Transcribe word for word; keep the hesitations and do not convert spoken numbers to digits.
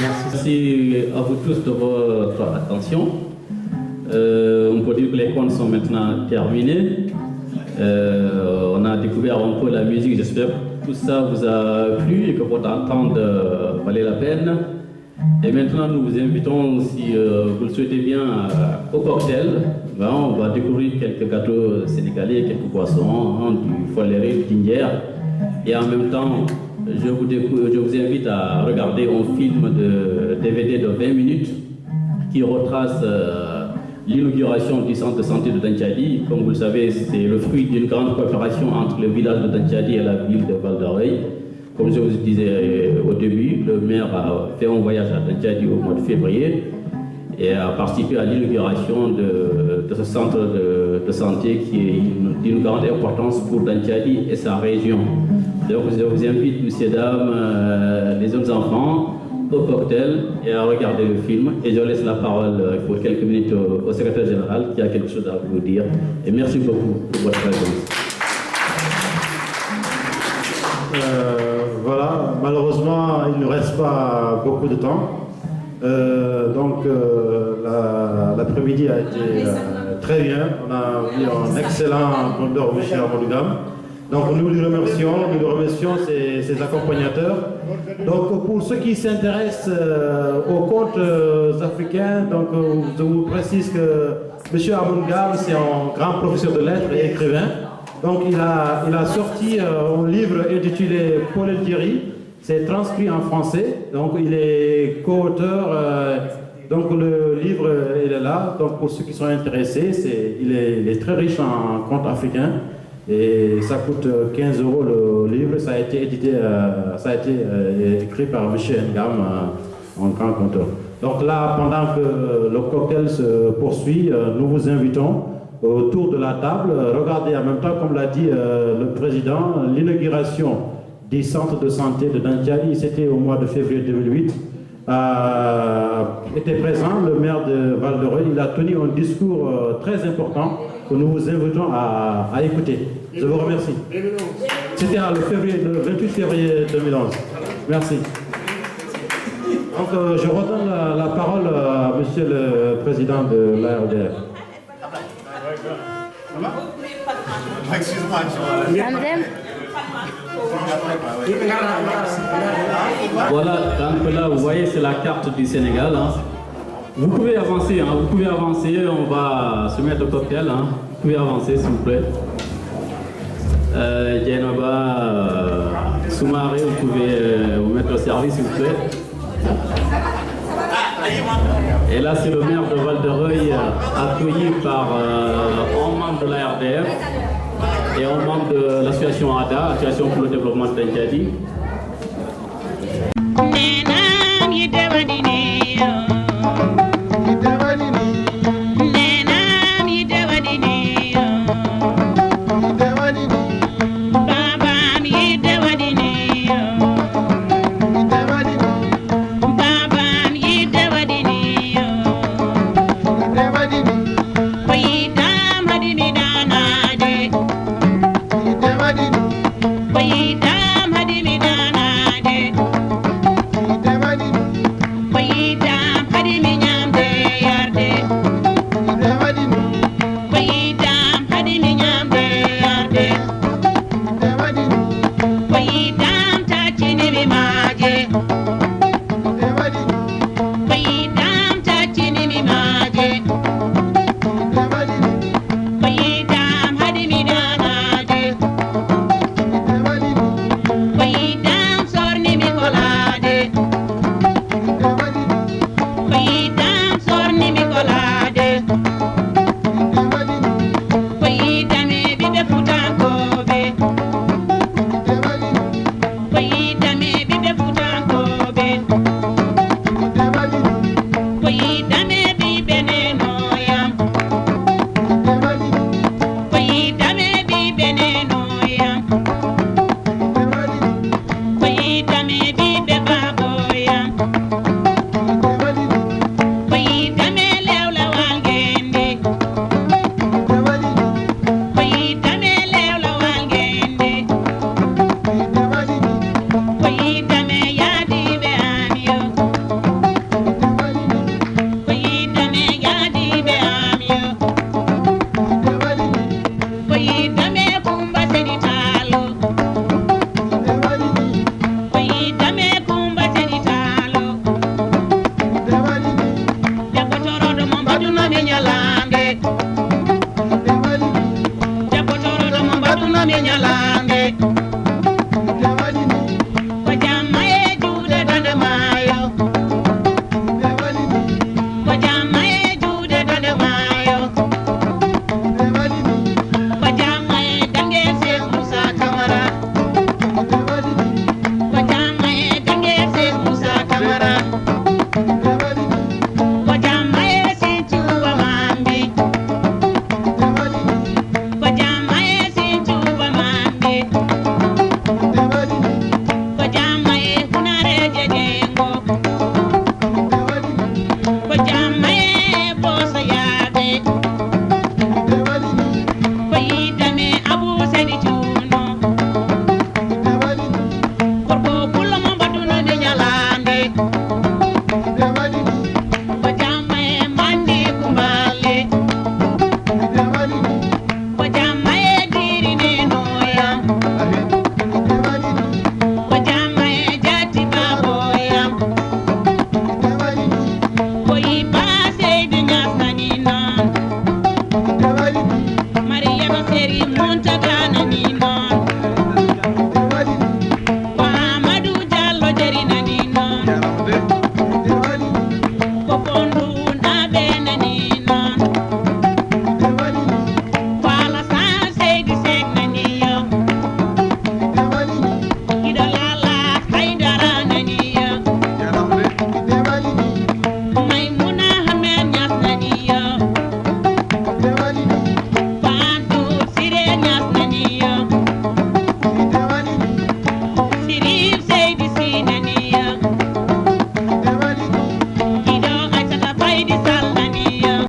Merci à vous tous de votre attention. Euh, on peut dire que les comptes sont maintenant terminés. Euh, on a découvert un peu la musique. J'espère que tout ça vous a plu et que votre entente euh, valait la peine. Et maintenant, nous vous invitons, si euh, vous le souhaitez bien, euh, au cocktail. Là, on va découvrir quelques gâteaux sénégalais, quelques boissons, hein, du foléré, du ginger. Et en même temps, je vous, décou- je vous invite à regarder un film de D V D de vingt minutes qui retrace euh, l'inauguration du centre de santé de Dantiadi. Comme vous le savez, c'est le fruit d'une grande coopération entre le village de Dantiadi et la ville de Val d'Areuil. Comme je vous le disais euh, au début, le maire a fait un voyage à Dantiadi au mois de février et a participé à l'inauguration de, de ce centre de, de santé qui est une- d'une grande importance pour Dantiadi et sa région. Donc je vous invite, messieurs, dames, euh, les jeunes enfants, au cocktail et à regarder le film. Et je laisse la parole euh, pour quelques minutes au, au secrétaire général qui a quelque chose à vous dire. Et merci beaucoup pour votre présence. Euh, voilà, malheureusement, il ne reste pas beaucoup de temps. Euh, donc, euh, la- l'après-midi a été euh, très bien. On a vu un excellent vendeur, M. Amadou Gam. Donc, nous lui remercions, nous lui remercions ses, ses accompagnateurs. Donc, pour ceux qui s'intéressent euh, aux contes euh, africains, donc, euh, je vous précise que M. Amadou Gam, c'est un grand professeur de lettres et écrivain. Donc, il a, il a sorti euh, un livre intitulé Paul Thierry. C'est transcrit en français. Donc, il est co-auteur. Euh, donc, le livre, euh, il est là. Donc, pour ceux qui sont intéressés, c'est, il, est, il est très riche en contes africains. Et ça coûte euh, quinze euros le livre. Ça a été édité, euh, ça a été euh, écrit par M. Ngam, euh, un grand conteur. Donc là, pendant que le cocktail se poursuit, euh, nous vous invitons autour de la table. Regardez en même temps, comme l'a dit euh, le président, l'inauguration du centre de santé de Dantiali, c'était au mois de février deux mille huit. Euh, était présent le maire de Val-de-Reuil. Il a tenu un discours euh, très important que nous vous invitons à, à écouter. Je vous remercie. C'était le, février, le vingt-huit février deux mille onze. Merci. Donc, euh, je redonne la, la parole à Monsieur le Président de l'A R D F. Voilà, donc là, vous voyez, c'est la carte du Sénégal. Hein. Vous pouvez avancer, hein, vous pouvez avancer, on va se mettre au cocktail. Hein. Vous pouvez avancer, s'il vous plaît. Euh, Dieynaba, euh, Soumaré, vous pouvez euh, vous mettre au service, s'il vous plaît. Et là, c'est le maire de Val-de-Reuil, euh, accueilli par euh, un membre de l'A R D F et un membre de l'association ADA, Association pour le développement de Dantiadi. Ñalaande. Ko jamma e juuɗe Dande Maayo. Ko jamma e juuɗe Dande Maayo. Ko jamma e dange Seex Muusa Kamara. Ko jamma e dange Seex Muusa Kamara. Ko jamma e Sinthiou Ba Mambi. Ko jamma e Sinthiou Ba Mambi. Ko jamma e Hunareeje Jeengo. Ko jamma e Boosoyaaɓe. Ko yiɗame Abuu Seydi Cuuno. Gorko pullo mo mbaɗunoɗe ñalaande. Ko jamma e Mandi Kumbaale. Ko jamma e Diirine Nooya. Ko jamma e Jatti Baboya. Ko yiɓa Seydi Ñas nani noon. Mariyama Seri Muntaga